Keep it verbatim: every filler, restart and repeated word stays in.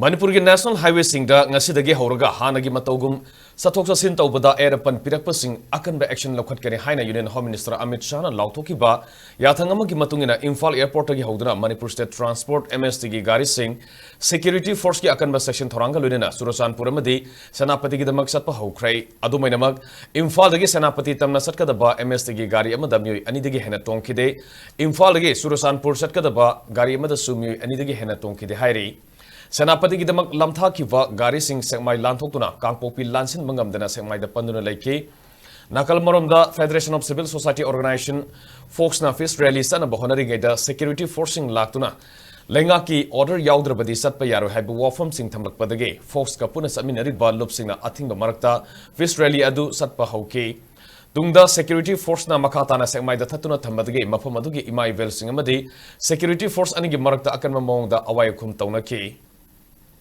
ꯃꯅꯤꯄꯨꯔꯒꯤ ꯅꯦꯁꯅꯦꯜ ꯍꯥꯏꯋꯦꯁꯤꯡꯗ ꯉꯁꯤꯗꯒꯤ ꯍꯧꯔꯒ ꯍꯥꯟꯅꯒꯤ ꯃꯇꯧꯒꯨꯝ ꯆꯠꯊꯣꯛ ꯆꯠꯁꯤꯟ ꯇꯧꯕꯗ ꯑꯌꯦꯠ ꯑꯄꯟ ꯄꯤꯔꯛꯄꯁꯤꯡ ꯑꯀꯟꯕ ꯑꯦꯛꯁꯟ ꯂꯧꯈꯠꯀꯅꯤ ꯍꯥꯏꯅ ꯌꯨꯅꯤꯌꯟ ꯍꯣꯝ ꯃꯤꯅꯤꯁꯇꯔ ꯑꯃꯤꯠ ꯁꯥꯍꯅ ꯂꯥꯎꯊꯣꯛꯈꯤꯕ ꯌꯥꯊꯪ ꯑꯃꯒꯤ ꯃꯇꯨꯡ ꯏꯟꯅ ꯏꯝꯐꯥꯜ ꯑꯦꯌꯔꯄꯣꯔꯠꯇꯒꯤ ꯍꯧꯗꯨꯅ Manipur state transport, M S ꯇꯤꯒꯤ ꯒꯥꯔꯤꯁꯤꯡ ꯁꯦꯀ꯭ꯌꯨꯔꯤꯇꯤ ꯐꯣꯔꯁꯀꯤ ꯑꯀꯟꯕ ꯆꯦꯛꯁꯤꯟ ꯊꯧꯔꯥꯡꯒ ꯂꯣꯏꯅꯅ ꯆꯨꯔꯆꯥꯟꯄꯨꯔ ꯑꯃꯗꯤ ꯁꯦꯅꯥꯄꯇꯤꯒꯤꯗꯃꯛ ꯆꯠꯄ ꯍꯧꯈ꯭ꯔꯦ꯫ ꯑꯗꯨꯃꯥꯏꯅꯃꯛ, ꯏꯝꯐꯥꯜꯗꯒꯤ ꯁꯦꯅꯥꯄꯇꯤ ꯇꯝꯅ ꯆꯠꯀꯗꯕ ꯑꯦꯝ ꯑꯦꯁ ꯇꯤꯒꯤ ꯒꯥꯔꯤ ꯑꯃꯗ ꯃꯤꯑꯣꯏ ꯑꯅꯤꯗꯒꯤ ꯍꯦꯟꯅ ꯇꯣꯡꯈꯤꯗꯦ꯫ ꯏꯝꯐꯥꯜꯗꯒꯤ ꯆꯨꯔꯆꯥꯟꯄꯨꯔ ꯆꯠꯀꯗꯕ ꯒꯥꯔꯤ ꯑꯃꯗꯁꯨ ꯃꯤꯑꯣꯏ ꯑꯅꯤꯗꯒꯤ ꯍꯦꯟꯅ ꯇꯣꯡꯈꯤꯗꯦ ꯍꯥꯏꯔꯤ꯫ ꯁꯦꯅꯥꯄꯇꯤꯒꯤꯗꯃꯛ ꯂꯥꯟꯊꯥꯈꯤꯕ ꯒꯥꯔꯤꯁꯤꯡ ꯁꯦꯛꯃꯥꯏ ꯂꯥꯟꯊꯣꯛꯇꯨꯅ ꯀꯥꯡꯄꯣꯛꯄꯤ ꯂꯥꯟꯁꯤꯟꯕ ꯉꯝꯗꯅ ꯁꯦꯛꯃꯥꯏꯗ ꯄꯟꯗꯨꯅ ꯂꯩꯈꯤ꯫ ꯅꯥꯀꯜ ꯑꯃꯔꯣꯝꯗ, Federation of Civil Society Organization, ꯐꯣꯛꯁꯅ ꯐꯤꯁ ꯔꯦꯂꯤ ꯆꯠꯅꯕ ꯍꯣꯠꯅꯔꯤꯉꯩꯗ ꯁꯦꯀ꯭ꯌꯨꯔꯤꯇꯤ ꯐꯣꯔꯁꯁꯤꯡ ꯂꯥꯛꯇꯨꯅ ꯂꯩꯉꯥꯛꯀꯤ ꯑꯣꯔꯗꯔ ꯌꯥꯎꯗ꯭ꯔꯕꯗꯤ ꯆꯠꯄ ꯌꯥꯔꯣꯏ ꯍꯥꯏꯕ ꯋꯥꯐꯝꯁꯤꯡ ꯊꯝꯂꯛꯄꯗꯒꯤ ꯐꯣꯛꯁꯀ ꯄꯨꯟꯅ ꯆꯠꯃꯤꯟꯅꯔꯤꯕ ꯂꯨꯞꯁꯤꯡꯅ ꯑꯊꯤꯡꯕ ꯃꯔꯛꯇ ꯐꯤꯁ ꯔꯦꯂꯤ ꯑꯗꯨ ꯆꯠꯄ ꯍꯧꯈꯤ꯫ ꯇꯨꯡꯗ ꯁꯦꯀ꯭ꯌꯨꯔꯤꯇꯤ ꯐꯣꯔꯁꯅ ꯃꯈꯥ ꯇꯥꯅ ꯁꯦꯛꯃꯥꯏꯗ ꯊꯠꯇꯨꯅ ꯊꯝꯕꯗꯒꯤ ꯃꯐꯝ ꯑꯗꯨꯒꯤ ꯏꯃꯥ ꯏꯕꯦꯜꯁꯤꯡ ꯑꯃꯗꯤ ꯁꯦꯀ꯭ꯌꯨꯔꯤꯇꯤ ꯐꯣꯔꯁ ꯑꯅꯤꯒꯤ ꯃꯔꯛꯇ ꯑꯀꯟꯕ ꯃꯑꯣꯡꯗ ꯑꯋꯥꯏ ꯑꯈꯨꯝ ꯇꯧꯅꯈꯤ꯫